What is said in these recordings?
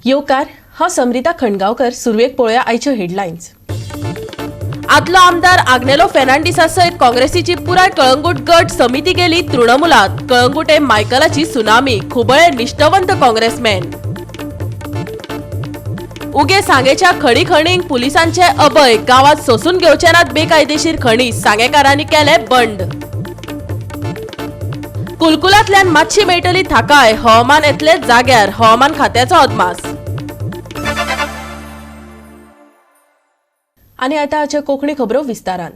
येवकार, हांव समरिता खंडगांवकर. सुरवेक पळोवया आयच्यो हेडलायन्स. आदलो आमदार आग्नेलो फेर्नांडीसा सयत काँग्रेसीची पुराय कळंगूट गट समिती गेली तृणमूलात. कळंगूटे मायकलाची सुनामी, खुबळे निश्ठवंत काँग्रेसमॅन. उगे सांगेच्या खडी खणींक पुलिसांचे अभय. गावात सोसून घेवचे नात बेकायदेशीर खणी, सांगेकारांनी केले बंड. कुलकुलांतल्यान मातशी मेळटली थाकाय, हवामान येतले जाग्यार, हवामान खात्याचो अदमास. आनी आतां आजच्या कोंकणी खबरो विस्तारान.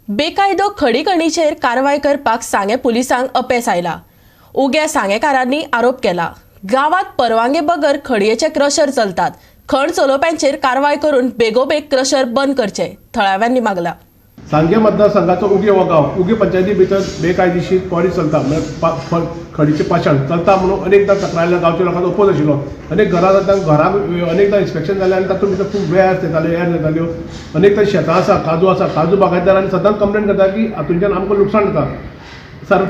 बेकायदो खडीखणीचेर कारवाय करपाक सांगें पुलिसांक अपेस आयला. उग्या सांगेकारांनी आरोप केला, गांवांत परवानगे बगर खडयेचे क्रशर चलतात. खण चलोवप्यांचेर कारवाय करून बेगोबेग क्रशर बंद करचे, थळाव्यांनी मागला. सांगे मतदारसंघाचो उगे हो गांव. उगे पंचायती भितर बेकायदेशीर क्वॉरी चलता, म्हळ्यार खडीचें पाशाण चलता म्हणून अनेकदां तक्रार गांवच्या लोकांचो ओपोज आशिल्लो. अनेक घरां जाता, घरांक अनेकदां इन्स्पेक्शन जालें आनी तातूंत भितर खूब वेळ येताल्यो, एर येताल्यो. अनेकदां शेतां आसा, काजू आसा, काजू बागायतदारांनी सदांच कंप्लेन करता की हातूंच्यान आमकां लुकसाण जाता. सर,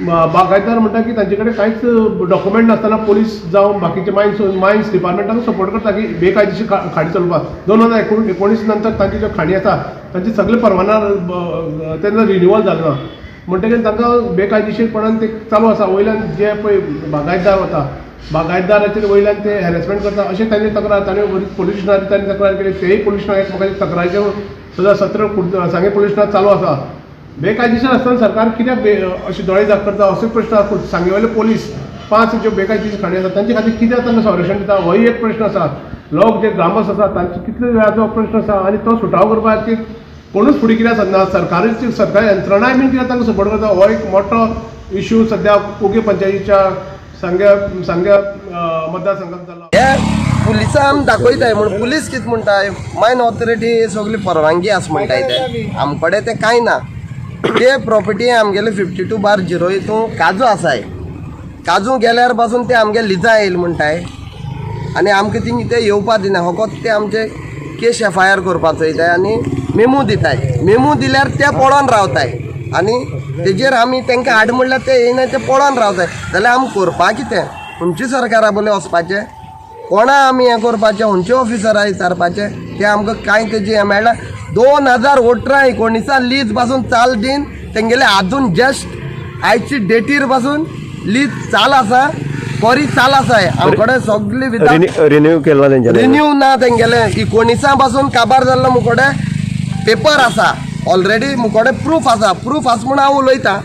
बागायतदार म्हणटा की तांचे कडेन कांयच डॉक्युमेंट नासतना पोलीस जावं बाकीचे मायन्स डिपार्टमेंटाक सपोर्ट करता की बेकायदेशीर खाणी चलोवपाक. 2019 नंतर तांची ज्यो खाणी आसा तांची सगळे परवाना तेन्ना रिन्युअल जालें ना, म्हणटकीर तांकां बेकायदेशीरपणान ते चालू आसा. वयल्यान जे पळय बागायतदार वता, बागायतदाराचेर वयल्यान ते हॅरेसमेंट करता अशें तांणी तक्रार, तांणी पोलीस स्टेशनार तांणी तक्रार केली. तेय पोलीस स्टेशनार एकमेकाची तक्रारीचे सुद्दां सत्र सांगें पोलीस स्टेशनार चालू आसा. बेकायदेशीर आसतना सरकार कित्याक अशें दोळे दाग करता असो प्रश्न आसा. सांगेवयले पोलीस 5 ज्यो बेकायदेशीर खाणी आसा तांचे खातीर कित्याक तांकां संरक्षण दिता, होय एक प्रश्न आसा. लोक जे ग्रामस्थ आसा तांचे कितले वेळाचो प्रश्न आसा आनी तो सुटावो करपा खातीर कोणूच फुडें कित्याक सरना. सरकाराची सरकारी यंत्रणाय बीन कित्याक तांकां सपोर्ट करता, हो एक मोठो इश्यू सद्या उगे पंचायतीच्या सांग्या मतदारसंघात जाला. हे पुलिसां आमी दाखयताय म्हूण पुलीस कितें म्हणटाय, मायन ऑथॉरिटी सगली परवानगी आसा म्हणटाय. ते आमकडे ते कांय ना. ते प्रॉपर्टी आमगेले 52/0 हितून काजू आसाय. काजू गेल्यार पासून ते आमगे लिजां येयले म्हणटाय आनी आमकां थिंग ते येवपा दिना. फकत ते आमचे केस एफ I R करपाक चोयताय आनी मेमू दिताय. मेमू दिल्यार ते पळोवन रावताय आनी तेजेर आमी तांकां हाड म्हणल्यार ते येयना, ते पळोवन रावताय. जाल्यार आमी करपा कितें? खंयच्या सरकारा बोले वचपाचें, कोणा आमी हें करपाचें, खंयचे ऑफिसरा विचारपाचें? ते आमकां कांय तेजें हें मेळना. 2018 19 लीज पासून चाल दीन तेंगेले आजून जस्ट आयची डेटीर पासून लीज चाल आसा, कोरी चाल आसा. आमकडे सगळी विदाउट रिन्यू केला तेंच्यानी, रिन्यू ना तेंगेले. 19 पासून काबार जाल्लो मुकोडे पेपर आसा, ऑलरेडी मुकोडे प्रूफ आसा. प्रूफ आसा म्हूण हांव उलयतां.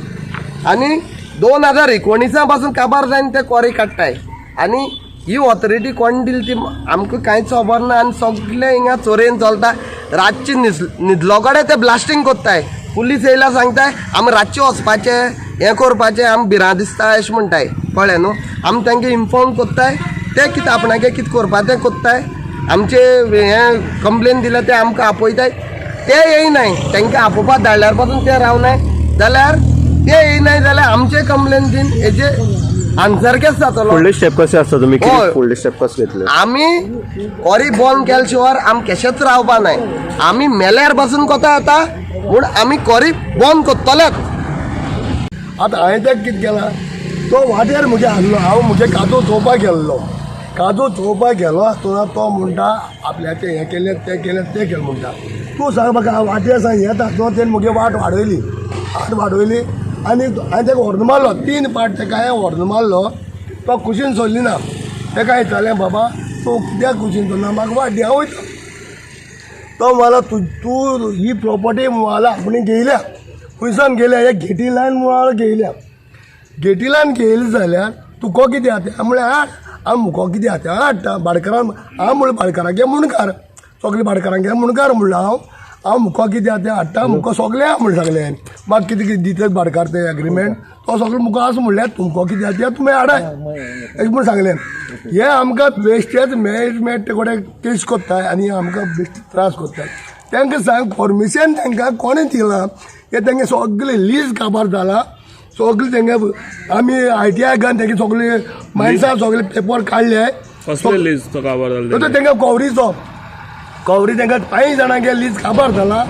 आनी 2019 पासून काबार जायन ते कोरी काडटाय आनी ही ऑथॉरिटी कोण दिली ती आमकां कांयच खबर ना. आनी सगळे हिंगा चोरयेन चलता. रातचे न्हिदलो कडेन ते ब्लास्टींग कोत्ताय. पुलीस येयल्यार सांगताय आमी रातचे वचपाचें, हें करपाचें, आमी भिरांत दिसता अशें म्हणटाय. कळ्ळें न्हू? आमी तांकां इन्फॉर्म कोत्ताय, ते कितें आपणागे कितें करपा तें कोत्ताय. आमचे हें कंप्लेन दिल्यार ते आमकां आपयताय, ते येयनाय. तांकां आपोवपाक धाडल्यार पासून ते रावनाय. जाल्यार ते येयनाय जाल्यार आमचे कंप्लेन दीन हेजे आन्सर केस जातलो. फुडले स्टेप कशे आसता तुमी? हय. फुडले स्टेप कशे घेतले? आमी कोरी बंद केले शिवाय आमी केशेच रावपा नाय. आमी मेल्यार पासून कोता येता म्हूण आमी कोरी बंद करतलेच. आतां हांवें तेका कितें केलां, तो वाटेर म्हजे हाडलो. हांव म्हजे काजू चोवपाक गेल्लो. काजू चोवपाक गेलो आसतना तो म्हणटा आपल्याचें हें केलें, तें केलें, तें केलें म्हणटा. तूं सांग म्हाका, हांव वाटेर सांग येता आसतना तेणें म्हगे वाट वाडयली, वाट वाडयली आनी हांवें तेका व्हरून मारलो. 3 पाट तेका हांवें व्हरून मारलो. तो कुशीन सोडली ना. तेका विचारलें, बाबा तूं कित्याक कुशीन सोडना, म्हाका वाट दी, हांव वयता. तो म्हणलो तूं ही प्रॉपर्टी म्हणलो आपणे घेयल्या, खंयसान घेयल्या, हे घेटी लायन म्हणलो घेयल्या. घेटी लायन घेयली जाल्यार तुका कितें आहा म्हळ्यार हाड. हांव मुको कितें आहा तें हाडटा भाडकारान. हांव म्हणलें भाडकारांगे मुणकार, सगळे भाडकारांगे मुणकार म्हणलो हांव. हांव मुको कितें आहा तें हाडटा, मुको सगळें आहा म्हणून सांगलें. म्हाका कितें कितें दितात भाडकार ते एग्रीमेंट, तो सगळें मुको आसा म्हणल्यार तुमकां कितें आहा तें तुमी हाडाय अशें म्हूण सांगलें. हे आमकां बेश्टेच मॅनेजमेंट कडेन केस कोत्ताय आनी आमकां बेश्टे त्रास कोत्ताय. तांकां सांग परमिशन तांकां कोणें दिलां? हे तांगे सगळें लीज काबार जाला सगळें. तांगे आमी ITI घेवन तांगे सगळे मायन्सा सगळे पेपर काडले. कसले लीज तो काबार जालो? तो तांकां कवरीचो, कवरी तांकां 5 जाणांगे लीज काबार जाला.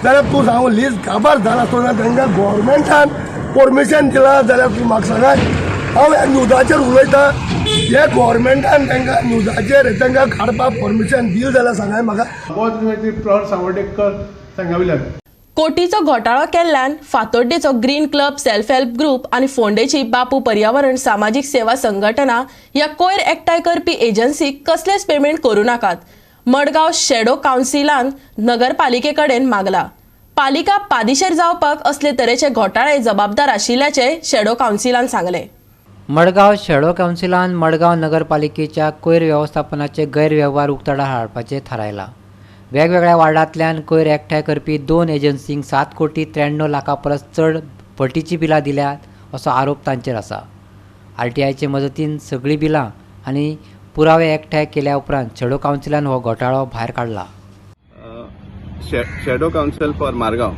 जाल्यार तूं सांग लीज काबार जाला आसतना तांकां गोवोरमेंटान परमिशन दिलां जाल्यार तूं म्हाका सांगाय. हांव ह्या न्यूजाचेर उलयतां. हे गोवोरमेंटान तांकां न्यूजाचेर तांकां काडपाक परमिशन दिलें जाल्यार सांगाय म्हाका. प्रहर सावर्डेकर सांग्या वयल्यान. कोटीचो घोटाळो केल्ल्यान फातोड्डेचो green club self help group आनी फोंडेची बापू पर्यावरण सामाजीक सेवा संघटना ह्या कोयर एकठांय करपी एजन्सीक कसलेच पेमेंट करूं नाकात. मडगांव शेडो कावन्सिलान नगरपालिके कडेन मागला. पालिका पादिशेर जावपाक असले तरेचे घोटाळे जबाबदार आशिल्ल्याचे शेडो कावन्सिलान सांगले. मडगांव शेडो कावन्सिलान मडगांव नगरपालिकेच्या कोयर वेवस्थापनाचे गैरवेव्हार उक्ताडार हाडपाचें थारायलां. वेगवेगळ्या वार्डांतल्यान कोयर एकठांय करपी 2 एजन्सींक 7,93,00,000 परस चड फटीचीं बिलां दिल्यात असो आरोप तांचेर आसा. आरटीआयचे मजतीन सगळीं बिलां आनी पुरावे एकठांय केल्या उपरांत शेडो कावन्सिलान हो घोटाळो भायर काडला. शेडो कावन्सिल फॉर मारगांव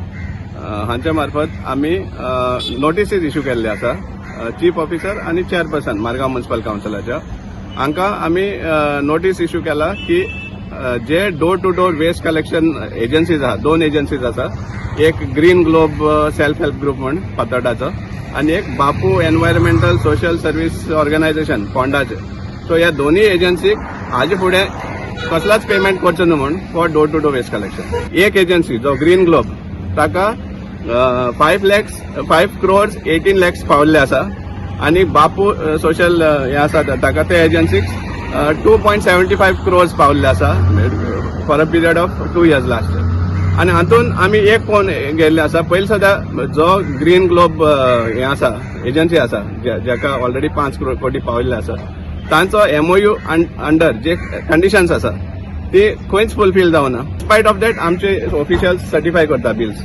हांच्या मार्फत आमी नोटिसीज इश्यू केल्ले आसा चीफ ऑफिसर आनी चेअरपर्सन मारगांव म्युनिसिपल कावन्सिलाच्या. हांकां आमी नोटीस इश्यू केला की जे door to door waste collection agencies आहा, 2 एजन्सीज आसा, एक green globe self help group म्हण फातोर्डाचो आनी एक Bapu environmental social service organisation फोंडाचे. सो ह्या दोनूय एजन्सीक हाजे फुडें कसलोच पेमेंट करचो न्हू म्हण for door to door waste collection. एक एजन्सी जो ग्रीन ग्लोब ताका 5 crores 18 lakhs पावल्ले आसा आनी बापू सोशल हें आसा ताका ते एजन्सीक 2.75 crores पावल्ले आसा for a period of 2 years last year. आनी हातून आमी एक फोन गेल्ले आसा. पयलीं सदां जो ग्रीन ग्लोब हें आसा एजन्सी आसा जाका ऑलरेडी 5 कोटी पाविल्ले आसा तांचो एमओयू अंडर जे कंडिशन्स आसा ती खंयच फुलफील जावना. स्पायट ऑफ that आमचे ऑफिशियल्स सर्टिफाय करता bills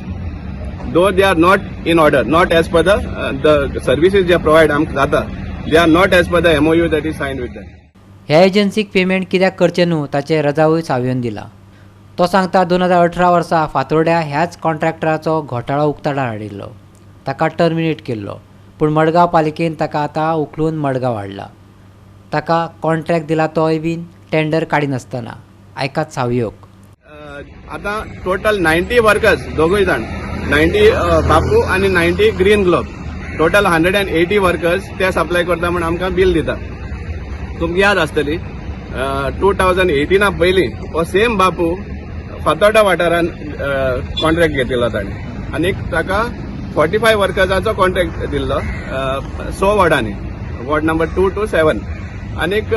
though they are not in order, not as per the services J provide आमकां जाता, they are not as per the MOU that is signed with them. ह्या एजन्सीक payment कित्याक करचें न्हू ताचें रजावूय सावयोन दिला. तो सांगता 2018 वर्सा फातोर्ड्या ह्याच कॉन्ट्रॅक्टराचो घोटाळो उक्ताडार हाडिल्लो, ताका टर्मिनेट केल्लो, पूण मडगांव पालिकेन ताका आतां उखलून मडगांव हाडला. ताका कॉन्ट्रॅक्ट दिला तोय बीन टेंडर काडिनासतना. आयकात सावयोक. आतां टोटल 90 वर्कर्स दोगूय जाण 90 बापू आनी 90 ग्रीन ग्लोब, टोटल 180 वर्कर्स ते सप्लाय करता म्हूण आमकां बील दिता. तुमकां याद आसतली 2018 पयलीं हो सेम बापू फातोर्डा वाठारान कॉन्ट्रॅक्ट घेतिल्लो ताणें आनी ताका 45 वर्कर्साचो कॉन्ट्रॅक्ट दिल्लो 6 वॉर्डांनी, वॉर्ड नंबर 2 to 7, आनीक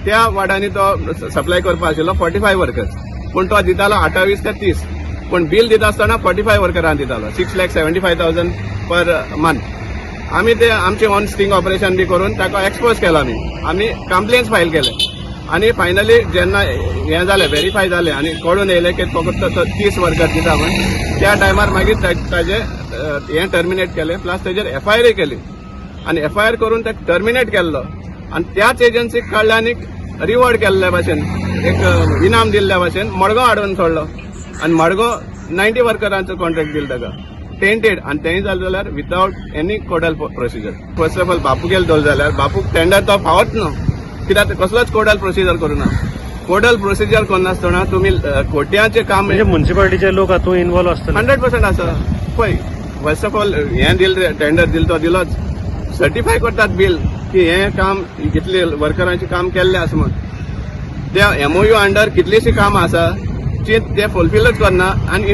त्या वॉर्डांनी तो सप्लाय करपा आशिल्लो 45 वर्कर्स, पूण तो दितालो 28 ते 30, पूण बील दिता आसतना 45 वर्करांक दितालो 6,75,000 पर मंथ. आमी ते आमचे ऑन स्टिंग ऑपरेशन बी करून ताका एक्सपोज केला. आमी कंप्लेन्स फायल केले आनी फायनली जेन्ना हें जालें व्हेरीफाय जालें आनी कळून येयलें की फकत 30 वर्कर दिता म्हण, त्या टायमार मागीर ताजें हें टर्मिनेट केलें, प्लस तेजेर एफआयआर केली आनी एफआयआर करून ते टर्मिनेट केल्लो आनी त्याच एजन्सीक काडले आनी रिवॉर्ड केल्ले भाशेन एक इनाम दिल्ल्या भाशेन मडगांव हाडून सोडलो आनी मडगांव 90 वर्करांचो कॉन्ट्रॅक्ट दिलो ताका टेंटेड, आनी तेंय जालें जाल्यार without any codal procedure. First of all बापूक गेलो जाल्यार बापूक टेंडर तो फावत न्हू, कित्याक कसलोच कोडल प्रोसिजर करूना. कोडल प्रोसिजर करनासतना तुमी कोट्यांचें काम म्हणजे म्युनिसिपालिटीचे लोक हातूंत इन्वॉल्व आसतले 100% आसा. पळय फर्स्ट ऑफ ऑल हें दिलें टेंडर दिलें तो दिलोच, सर्टिफाय करतात बील की हें काम कितले वर्करांचें काम केल्लें आसा म्हूण. त्या एमओयू अंडर कितलींशीं कामां आसा जी ते फुलफिलूच करना आनी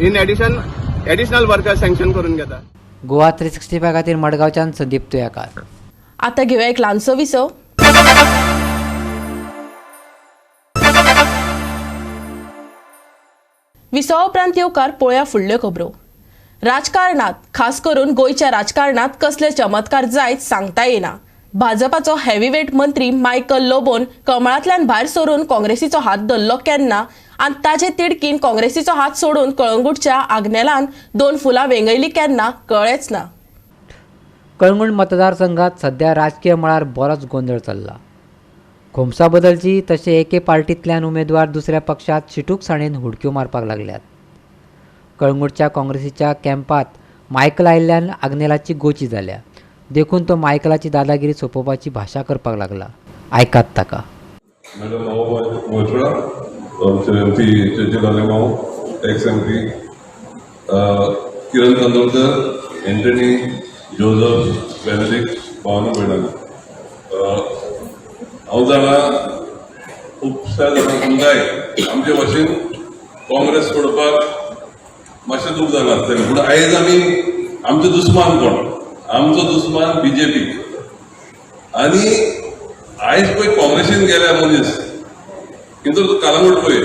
in addition additional worker sanction करून घेता. गोवा 365 खातीर मडगांवच्यान संदीप तुयाकार. आतां घेवया एक ल्हानसो विसव. विसवा उपरांत येवकार पळोवया फुडल्यो खबरो. राजकारणात खास करून गोंयच्या राजकारणात कसले चमत्कार जायत सांगता येना. भाजपाचो हेवीवेट मंत्री मायकल लोबोन कमळांतल्यान भायर सरून काँग्रेसीचो हात धरलो केन्ना आनी ताजे तिडकीन काँग्रेसीचो हात सोडून कळंगूटच्या आग्नेलान 2 फुलां वेंगयली केन्ना कळ्ळेंच ना. कळंगूट मतदारसंघात सध्या राजकीय मळार बरोच गोंदळ चल्ला. खोमसा बदलची तशें एके पार्टींतल्यान उमेदवार दुसऱ्या पक्षात शिटूकसाणेन हुडक्यो मारपाक लागल्यात. कळंगूटच्या काँग्रेसीच्या कॅम्पात मायकल आयिल्ल्यान आग्नेलाची गोची जाल्या, देखून तो मायकलाची दादागिरी सोंपोवपाची भाशा करपाक लागला. आयकात ताका. आमचे MP Churchill Alemao, ex MP Kiran Kandolkar, Anthony Joseph Benedict, भावांनो भयणांनो, हांव जाणा खुबश्या जाणांक समजाय आमचे भाशेन काँग्रेस सोडपाक मातशें दूख जालां आसतलें, पूण आयज आमी आमचो दुस्मान कोण? आमचो दुस्मान बीजेपी. आनी आयज पळय काँग्रेसीन गेल्या मनीस कितें कालांगूट पळय,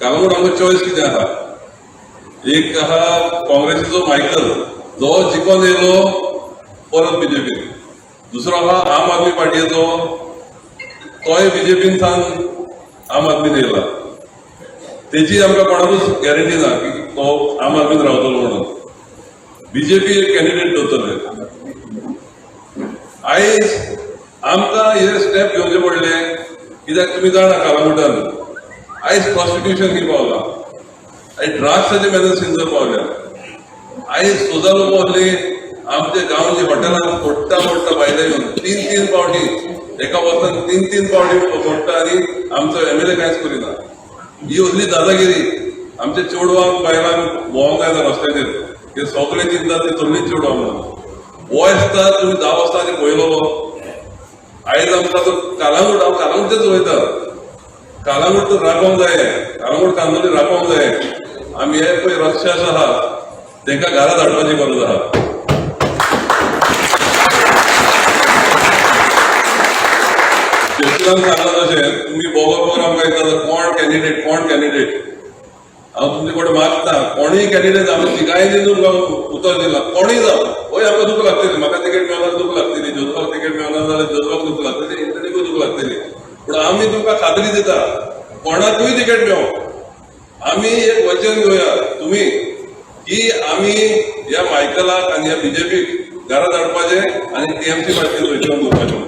कालांगूट आमकां चॉयस कितें आहा? एक आहा काँग्रेसीचो मायकल जो जिखोन येयलो परत बीजेपीन, दुसरो आहा आम आदमी पार्टीचो तोय बीजेपीन सावन आम आदमीन येयला. तेजी आमकां कोणाकूच गॅरंटी ना की तो आम आदमीन रावतलो म्हणून. बीजेपी एक कॅन्डिडेट दवरतले. आयज आमकां हे स्टेप घेवचे पडले कित्याक तुमी जाणा कालांगुटान आयज प्रॉस्टिट्युशन ही पावला, आयज ड्रग्साचे मेनस थंयसर पावल्या, आयज सोजा लोक आहली आमच्या गांवची हॉटेलां फोडटा फोडटा भायले येवन 3-3 फावटी एका वर्सान 3-3 फावटी फोडटा आनी आमचो एमएलए कांयच करिना. ही असली दादागिरी आमच्या चेडवांक बायलांक भोंवंक जायना रस्त्याचेर, हे सगळे चिंता ते तसलीच चेडवां म्हणून. हो आसता तुमी 10 वर्सां आनी पळयलो. आयज आमकां तो कालांगूट, हांव कालांगूटच उलयता, कालांगूट तर राखोवंक जाय, कालांगूट कांदोली राखोवंक जाय. आमी हे पळय रक्षास आहा तांकां घरा धाडपाची गरज आहा. चर्चिलान सांगलां तशें तुमी बोगो प्रोग्राम काय कोण कॅन्डिडेट कोण कॅन्डिडेट, हांव तुमचे कडेन मागता कोणूय कॅन्डिडेट, आमी तिगांयनी तुमकां उतर दिलां, कोणूय जावं, हय आमकां दूख लागतली, म्हाका तिकेट मेळना दूख लागतली, जोजवाक तिकेट मेळना जाल्यार जोजवाक दूख लागतली, एंथनीकूय दूख लागतली, पूण आमी तुमकां खात्री दिता कोणाकूय तिकेट मेळो. आमी एक वचन घेवया तुमी की आमी ह्या मायकलाक आनी ह्या बीजेपीक घरा धाडपाचें आनी टीएमसी पार्टी वचन दवरपाचें.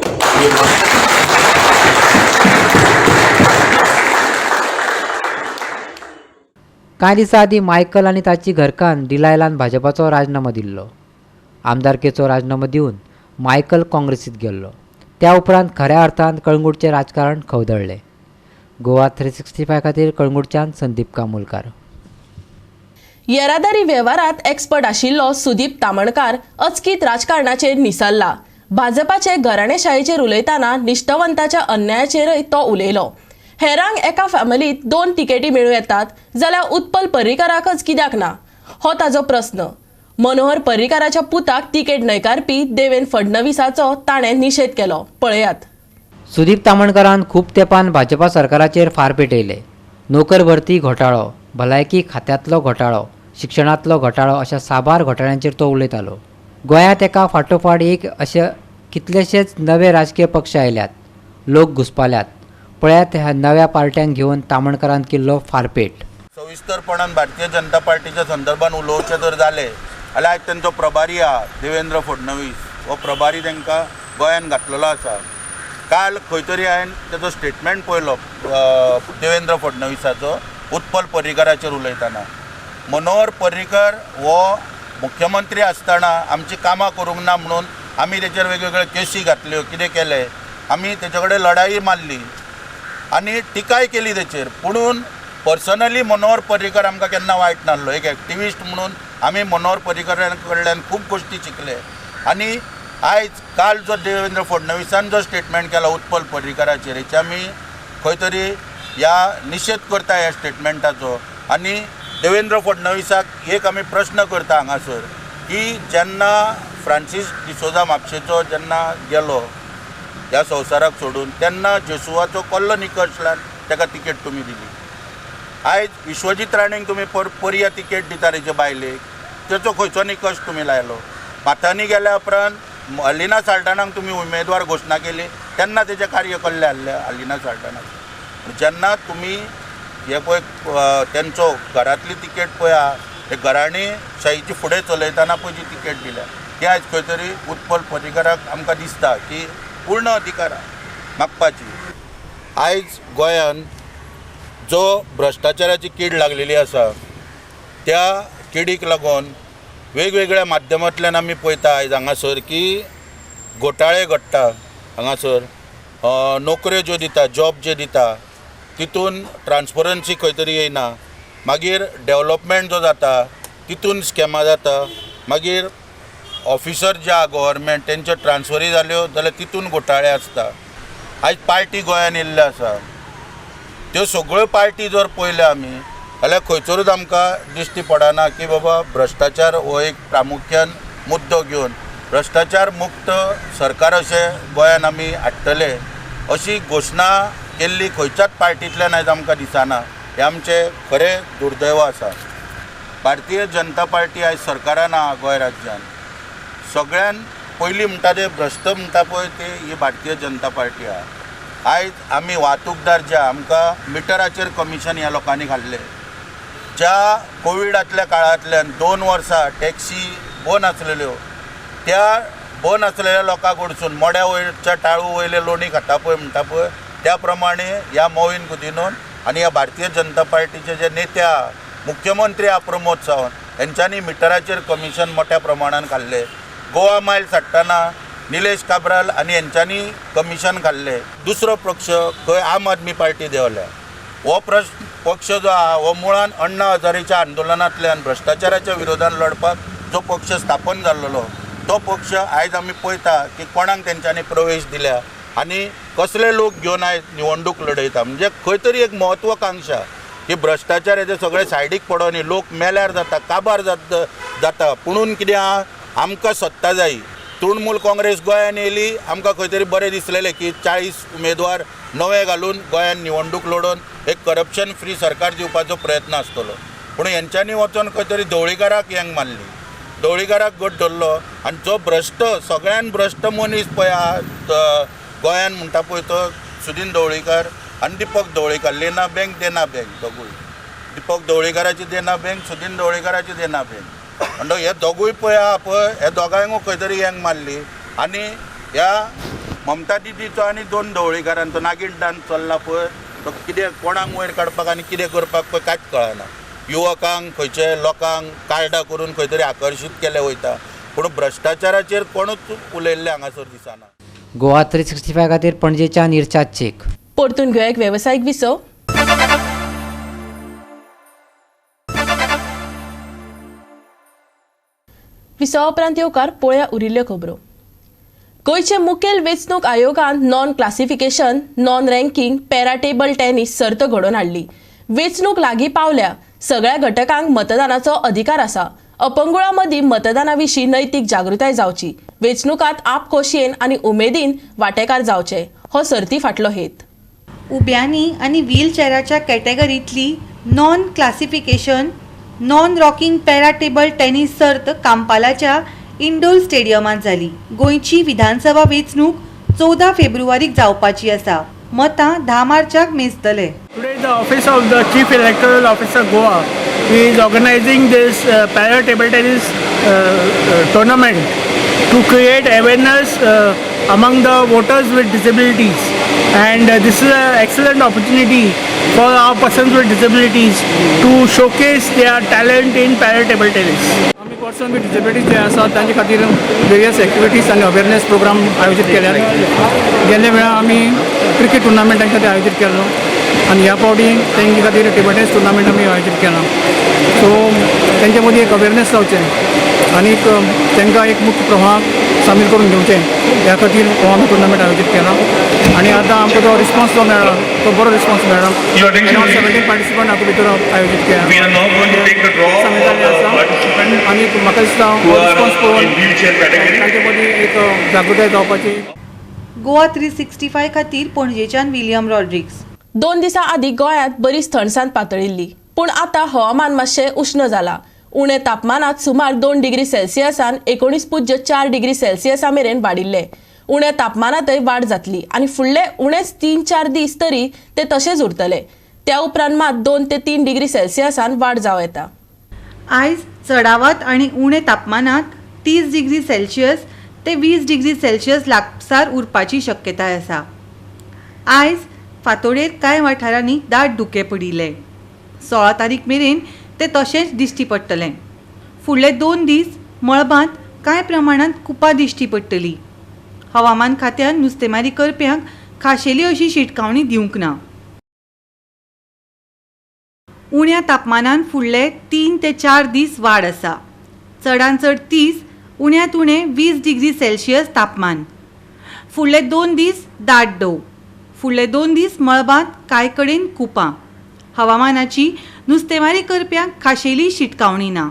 कांय दिसां आदीं मायकल आनी ताची घरकान्न डिलायलान भाजपाचो राजीनामो दिल्लो. आमदारकेचो राजीनामो दिवन मायकल काँग्रेसीत गेल्लो. त्या उपरांत खऱ्या अर्थान कळंगूटचें राजकारण खवदळ्ळें. गोवा 365 खातीर कळंगूटच्यान संदीप कामोलकार. येरादारी वेव्हारात एक्सपर्ट आशिल्लो सुदीप तामणकार अचकीत राजकारणाचेर निसरला. भाजपाचे घराणेशाहीचेर उलयतना निश्ठवंताच्या अन्यायाचेरय तो उलयलो. हेरांक एका फॅमिलीत 2 तिकेटी मेळूं येतात जाल्यार उत्पल पर्रीकाराकच कित्याक ना, हो ताजो प्रस्न. मनोहर पर्रीकाराच्या पुताक तिकेट न्हयकारपी देवेंद्र फडणवीसाचो ताणें निशेध केलो. पळयात. सुदीप तामणकारान खूब तेंपान भाजपा सरकाराचेर फार पेटयले. नोकर भरती घोटाळो, भलायकी खात्यांतलो घोटाळो, शिक्षणांतलो घोटाळो अशा साबार घोटाळ्यांचेर तो उलयतालो. गोंयांत एका फाटोफाट एक अशे कितलेशेच नवे राजकीय पक्ष आयल्यात, लोक घुसपाल्यात. पळयात ह्या नव्या पार्ट्यांक घेवन तामणकारान केल्लो फारपेट. सविस्तरपणान भारतीय जनता पार्टीच्या संदर्भात उलोवचें जर जालें जाल्यार आयज तेंचो प्रभारी आहा देवेंद्र फडणवीस, हो प्रभारी तांकां गोंयांत घातलेलो आसा. काल खंय तरी हांवें तेजो स्टेटमेंट पळयलो देवेंद्र फडणवीसाचो उत्पल पर्रीकाराचेर उलयतना. मनोहर पर्रीकर हो मुख्यमंत्री आसतना आमची कामां करूंक ना म्हणून आमी तेचेर वेगवेगळ्यो केसी घातल्यो, कितें केलें, आमी तेचे कडेन लढाई मारली आनी टिकाय केली तेचेर. पुणून पर्सनली मनोहर पर्रीकर आमकां केन्ना वायट नासलो. एक एक्टिविस्ट म्हणून आमी मनोहर पर्रीकरा कडल्यान खूब गोश्टी शिकले. आनी आयज काल जो देवेंद्र फडणवीसान जो स्टेटमेंट केला उत्पल पर्रीकराचेर, हेचे आमी खंय तरी ह्या निशेध करता ह्या स्टेटमेंटाचो. आनी देवेंद्र फडणवीसाक एक आमी प्रश्न करता हांगासर की जेन्ना फ्रांसीस डिसोजा म्हापशेचो जेन्ना गेलो ह्या संवसाराक सोडून तेन्ना जेसुवाचो कल्लो निकश लावन ताका तिकेट तुमी दिली. आयज विश्वजीत राणेक तुमी परया तिकेट दिता तेजे बायलेक, तेचो खंयचो निकश तुमी लायलो? माथानी गेल्या उपरांत अलिना साल्टानाक तुमी उमेदवार घोशणा केली तेन्ना तेजें कार्य कसलें आहलें अलिना साल्टानाक? जेन्ना तुमी हे पळय तेंचो घरांतली तिकेट पळय आहा, हे घराणी शाहीची फुडें चलयतना पळय जी तिकेट दिल्या ती आयज खंय तरी उत्पल पर्रीकराक आमकां दिसता की पूर्ण अधिकार मागपाची. आयज गोंयांत जो भ्रश्टाचाराची कीड लागलेली आसा त्या किडीक लागून वेगवेगळ्या माध्यमांतल्यान आमी पळयता आयज हांगासर की घोटाळे घडटा. हांगासर नोकऱ्यो ज्यो दिता, जॉब जे दिता तितून ट्रान्सपरन्सी खंय तरी येयना. मागीर डेवलपमेंट जो जाता तितून स्कॅमां जाता. मागीर ऑफिसर जे आहा गव्हर्मेंट तेंच्यो ट्रान्सफरी जाल्यो जाल्यार तितून घोटाळे आसता. आयज पार्टी गोंयान येयल्ल्यो आसा, त्यो सगळ्यो पार्टी जर पळयल्यो आमी जाल्यार खंयसरूच आमकां दिश्टी पडना की बाबा भ्रश्टाचार हो एक प्रामुख्यान मुद्दो घेवन भ्रश्टाचार मुक्त सरकार अशें गोंयान आमी हाडटले अशी घोशणा केल्ली खंयच्याच पार्टींतल्यान आयज आमकां दिसना. हें आमचें खरें दुर्दैव आसा. भारतीय जनता पार्टी आयज सरकारान आहा गोंय राज्यान. सगळ्यान पयलीं म्हणटा ते भ्रश्ट म्हणटा पळय ती ही भारतीय जनता पार्टी आहा. आयज आमी वाहतूकदार जे आमकां मिटराचेर कमिशन ह्या लोकांनी घाल्लें, ज्या कोविडांतल्या काळांतल्यान 2 वर्सां टॅक्सी बंद आसलेल्यो, त्या बंद आसलेल्या लोकां कडसून मड्या वयरच्या टाळू वयले लोणी खाता पळय म्हणटा पळय त्या प्रमाणे ह्या मोविन गुदिनोन आनी ह्या भारतीय जनता पार्टीचे जे नेते आहा, मुख्यमंत्री आहा प्रमोद सावंत, हेंच्यांनी मिटराचेर कमिशन मोठ्या प्रमाणान खाल्लें. गोवा मायल्स हाडटना निलेश काब्राल आनी हेंच्यांनी कमिशन खाल्लें. दुसरो पक्ष खंय आम आदमी पार्टी देंवल्या. हो प्रश्न पक्ष जो आहा हो मुळान अण्णा हजारेच्या आंदोलनांतल्यान भ्रश्टाचाराच्या विरोधान लढपाक जो पक्ष स्थापन जाल्लो तो पक्ष आयज आमी पळयता की कोणाक तेंच्यांनी प्रवेश दिल्या आनी कसले लोक घेवन आयज निवडणूक लढयता. म्हणजे खंय तरी एक महत्वाकांक्षा की भ्रश्टाचार हेजे सगळे सायडीक पडोनी, लोक मेल्यार जाता, काबार जाता, पुणून कितें आहा आमकां सत्ता जायी. तृणमूल काँग्रेस गोंयान येयली, आमकां खंय तरी बरें दिसलेलें की 40 उमेदवार नवे घालून गोंयान निवडणूक लडोवन एक करप्शन फ्री सरकार दिवपाचो प्रयत्न आसतलो. पूण हेंच्यांनी वचोन खंय तरी ढवळीकाराक यंग मारली, ढवळीकाराक गट धरलो आनी जो भ्रश्ट सगळ्यान भ्रश्ट मनीस पळय आहा गोंयान म्हणटा पळय तो सुदीन ढवळीकार आनी दीपक ढवळीकार. लेना बँक देना बँक दोगूय, दीपक ढवळीकाराची देना बँक, सुदीन ढवळीकाराची देना बँक. आनी हे दोगूय पळय आहा पळय हे दोगांयकूय खंय तरी यंग मारली आनी ह्या ममता दिदीचो आनी 2 ढवळीकारांचो नागीण डान्स चल्ला पळय तो कितें कोणाक वयर काडपाक आनी कितें करपाक पळय कांयच कळना. युवकांक खंयचे लोकांक कार्डां करून खंय तरी आकर्शीत केले वयता, पूण भ्रश्टाचाराचेर कोणूच उलयल्ले हांगासर दिसना. गोवा 365 खातीर पणजेच्यान इर्शाद शेख. परतून घेवया एक वेवसायीक विसव. विसवा उपरांत येवकार पळया उरिल्ल्यो खबरो. गोंयचे मुखेल वेंचणूक आयोगान non classification non ranking para table tennis सर्त घडोवन हाडली. वेंचणूक लागीं पावल्या, सगळ्या घटकांक मतदानाचो अधिकार आसा. अपंगुळां मदीं मतदाना विशीं नैतीक जागृताय जावची, वेंचणुकांत आपखोशयेन आनी उमेदीन वांटेकार जावचे हो सर्ती फाटलो हेत. उब्यांनी आनी व्हीलचेराच्या कॅटेगरींतली non classification non ranking para table tennis सर्त कांपालाच्या इंडोर स्टेडियमांत जाली. गोंयची विधानसभा वेंचणूक 14 फेब्रुवारीक जावपाची आसा. मतां 10 मार्चाक मेजतले. Today the office of the Chief Electoral Officer Goa is organizing this para table tennis tournament to create awareness among the voters with disabilities, and this is an excellent opportunity for our persons with disabilities to showcase their talent in para table tennis. आमी person with disabilities जे आसा तांचे खातीर various activities आनी awareness programme आयोजीत केल्यात. गेल्या वेळा आमी क्रिकेट टुर्नामेंट तांचे खातीर आयोजीत केल्लो आनी ह्या फावटी तांचे खातीर टेबल टेनिस टुर्नामेंट आमी आयोजीत केला. सो तांचे मदीं एक अवेरनेस जावचें आनी तांकां एक मुख्य प्रवाहाक सामील करून घेवचें ह्या खातीर हो आमी टुर्नामेंट आयोजीत केला आनी आतां आमकां जो रिस्पॉन्स जो मेळ्ळा तो बरो रिस्पॉन्स मेळ्ळा. अरावंड 17 पार्टिसिपंट हातूंत भितर आयोजीत केला आसा आनी म्हाका दिसता हो रिस्पॉन्स पळोवन तांचे मदीं एक जागृताय जावपाची. गोवा 365 खातीर पणजेच्यान विलियम रॉड्रिग्स. 2 दिसां आदीं गोंयांत बरीच थंडसाण पातळिल्ली, पूण आतां हवामान मातशें उश्ण जालां. उणें तापमानांत सुमार 2 डिग्री सेल्सियसान 19.4 डिग्री सेल्सियसा मेरेन वाडिल्लें. उण्या तापमानांतय वाड जातली आनी फुडले उणेच 3-4 दीस तरी ते तशेंच उरतले. त्या उपरांत मात 2 ते 3 डिग्री सेल्सियसान वाड जावं येता. आयज चडावत आनी उणें तापमानांत 30 डिग्री सेल्सियस ते 20 डिग्री सेल्सियस लागसार उरपाची शक्यताय आसा. आयज फांतोडेर कांय वाठारांनी दाट धुकें पडिल्लें. 16 तारीख मेरेन ते तशेंच दिश्टी पडटलें. फुडले 2 दीस मळबांत कांय प्रमाणांत कुपां दिश्टी पडटली. हवामान खात्यान नुस्तेमारी करप्यांक खाशेली अशी शिटकावणी दिवंक ना. उण्या तापमानान फुडले 3 ते 4 दीस वाड आसा. चडांत चड 30 उण्यांत उणें 20 डिग्री सेल्सियस तापमान. फुडले 2 दीस दाट दव. फुडले 2 दीस मळबांत कांय कडेन कुपां. हवामानाची नुस्तेमारी करप्यांक खाशेली शिटकावणी ना.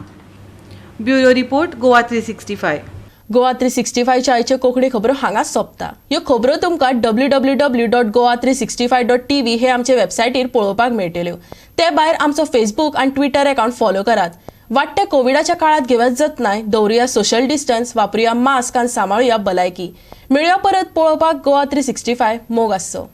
Bureau report, Goa 365. Goa 365च्या आयच्यो कोंकणी खबरो हांगाच सोंपता. ह्यो खबरो तुमकां www.goa365.tv हे आमचे वेबसायटीर पळोवपाक मेळटल्यो. ते भायर आमचो फेसबूक आनी ट्विटर अकावंट फॉलो करात. वाडट्या कोविडाच्या काळात घेवया जतनाय, दवरुया सोशल डिस्टन्स, वापरुया मास्क आनी सांबाळुया भलायकी. मेळुया परत पळोवपाक गोवा 365. मोग आसचो.